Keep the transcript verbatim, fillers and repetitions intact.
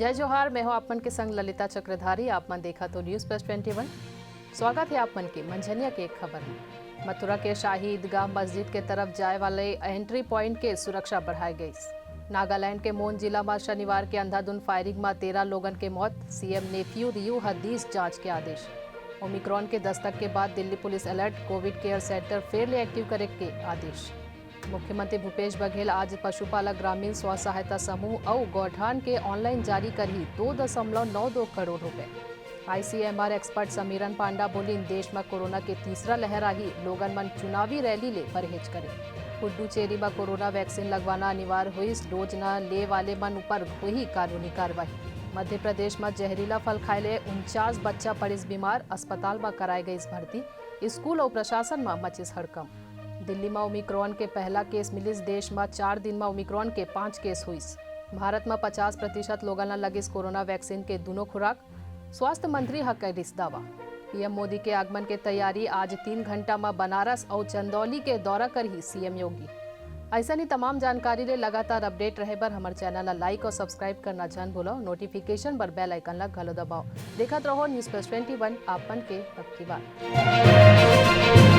जय जोहार, मैं हूं आप मन के संग ललिता चक्रधारी। आप मन देखत हो News Plus Twenty One। स्वागत है आप मन के मंझनिया के एक खबर में। मथुरा के शाही ईदगाह मस्जिद के तरफ जाए वाले एंट्री पॉइंट के सुरक्षा बढ़ाए गईस। नागालैंड के मोन जिला म शनिवार के अंधाधुंध फायरिंग म तेरह लोगन के मौत, सीएम नेफ्यू रियू ह दीस जांच के आदेश। ओमिक्रॉन के दस्तक के बाद Delhi police alert, Covid care centre फेर ले एक्टिव करे के आदेश। मुख्यमंत्री भूपेश बघेल आज पशुपालक ग्रामीण स्व सहायता समूह अउ गौठान के ऑनलाइन जारी करही दो दशमलव नौ दो करोड़ रुपए। ICMR expert Samiran Panda Boolean, देश म कोरोना के तीसरा लहर आही, लोगन मन चुनावी रैली ले परहेज करें। पुडुचेरी म कोरोना वैक्सीन लगवाना अनिवार्य होइस, डोज न ले वाले मन ऊपर होही कानूनी कार्रवाई। मध्य प्रदेश म जहरीला फल खाए ले उनचास बच्चा पड़िस बीमार, अस्पताल म कराए गईस भर्ती, स्कूल अउ प्रशासन म मचिस हड़कंप। दिल्ली म ओमिक्रॉन के पहला केस मिलिस, देश म चार दिन म ओमिक्रॉन के पांच केस होइस। भारत म पचास प्रतिशत लोगन ल लगिस कोरोना वैक्सीन के दूनों खुराक, स्वास्थ्य मंत्री ह करिस दावा। पीएम मोदी के आगमन के तैयारी, आज तीन घंटा म बनारस अउ चंदौली के दौरा करही सीएम योगी। अइसन ही तमाम जानकारी ले लगातार अपडेट रहे बर हमर चैनल ला लाइक अउ सब्सक्राइब करना झन भूलव। नोटिफिकेशन बर बेल आइकन ला घलो दबाव। देखत रहो News Plus Twenty One, आप मन के पक्की बात।